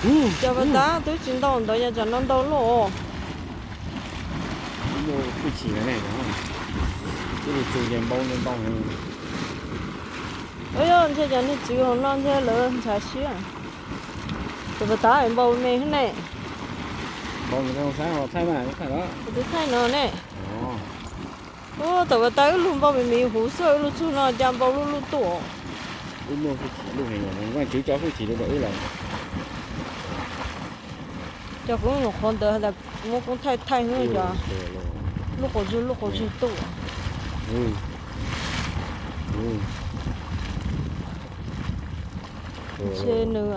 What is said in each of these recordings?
Cov pas tab twb tsis ntau ntawd yog tsam no ntau luaj. Ib lub hwj chim ne, ib lub txus ces npau ntau ntau. Ua yog ntshe cov niag tswv hauv no ntshe lawv ntshav siab. Cov pas tab npau me xwb ne. Npau me thaij mas, thaij los. Kuv twb thaij no ne. Ua, cov pas tab wb lub npau me me huv xwb, wb lub txug no cas npau luj luj tuaj. Wb muaj hwj chim lub heev, Vaajtswv tso hwj chim rau wb lawm. Cov kuv mus qhov ntawd has tas muab koob thaij thaij xwb cov lub quas zug lub quas zug tuaj. Ntshe nws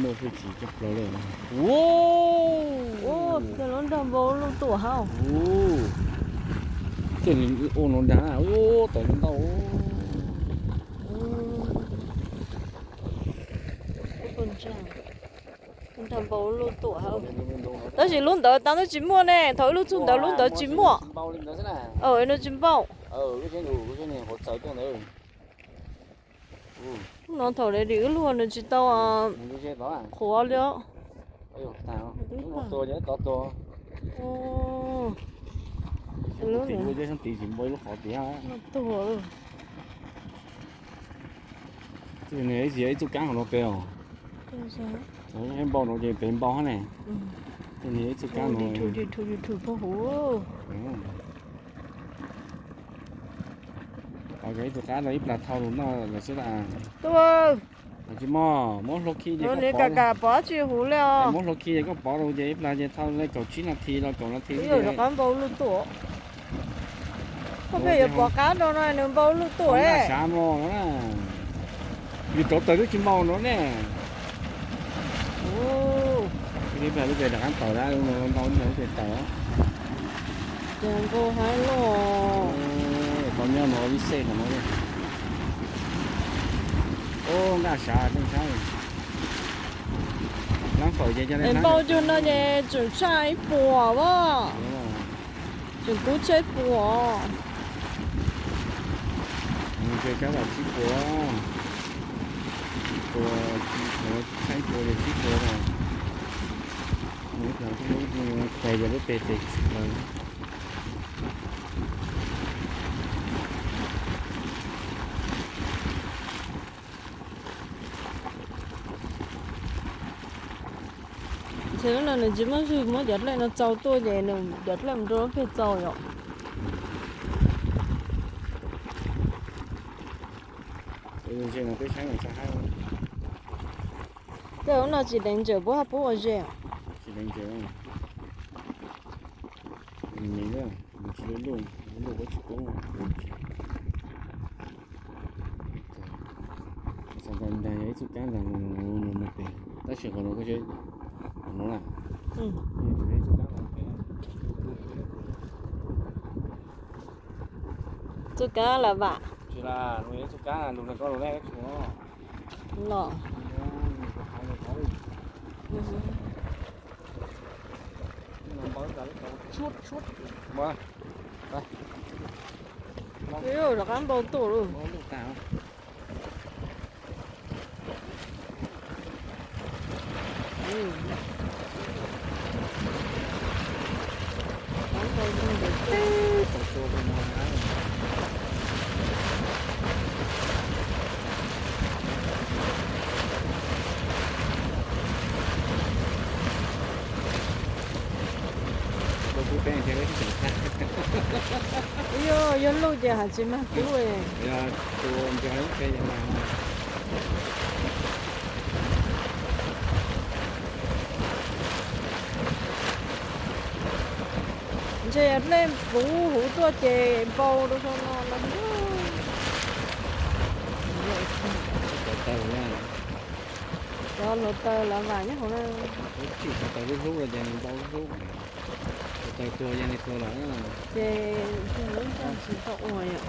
muaj hwj chim coj plaws li. Ua, lub nrag npau luj tuaj hab. Ua, nws ua no nrag, ua, tawm ntau. Nrag npau luj tuaj hab. Tab sis lub ntawd tab twb tsis muaj ne, thaum wb lub txug ntawd lub ntawd tsis muaj. Nws tsis npau. Hnub no thaum deb dim wb luag nws tsis tau qhuav li os. Lub ntawd tuag. Ib txoj kab hauv no pem os. Npau no ces pem npau hab ne. Ib txoj kab no. Ib tug qab rau ib plag thau lug noj lawm xwb las. Tsis muaj, muab hlua khi ces koj pov, pov tsis huv li os. Muab hlua khi ces koj pov rau ces ib plag ces thau li kaum tsib nas this los kaum nas this. Rov qab npau luj tuaj. Koj pheej yuav pov qab rau no nws npau luj tuaj. Sav no, yus rauv taws twb tsis npau no ne. Ib plag lub pem rov qab tawm lawm, ntau ib plag lub pem tawm. Ces npau haib loj. Tau nyob no ib xej no. Ub, nqaj sav tej sab. Laab fawm ces npau cug no ces tseem tshaj ib puas as. Tseem kub tshaj ib puas. Ntshe kab vam tsib puas, tsib puas, tshaj ib puas ces tsib puas na. Mus ib plag, ib plag yog lub pem tes tsis plaws. Ntshe lub no nws tsis muaj zug, muab cov dlej no txaus tuaj ces nws cov dlej mus rau lub pem txaus yom. Tej lub no tsis deev ntsaws puab hab puab ua zes. Xav tas yog ib txoj kab ntag, mus pem, tab sis qhov no, qhov no na. Txoj kab lawm vam. Tsis, txoj kab lug koj lug lej tsis muaj no. Rov qab npau tuaj lawm. Yog, yog luj ces has tsis mag kub. Ntshe yog dlej puv huv tuaj ces npau rau sau no los. Cov hluav taws lawv vam nyob hauv na. Tsis hluav taws lub hlub los ces nws npau lub hlub. Hluav taws tuag ces nws tuag lawm. Ces lub ntsag tsis tau ua yom.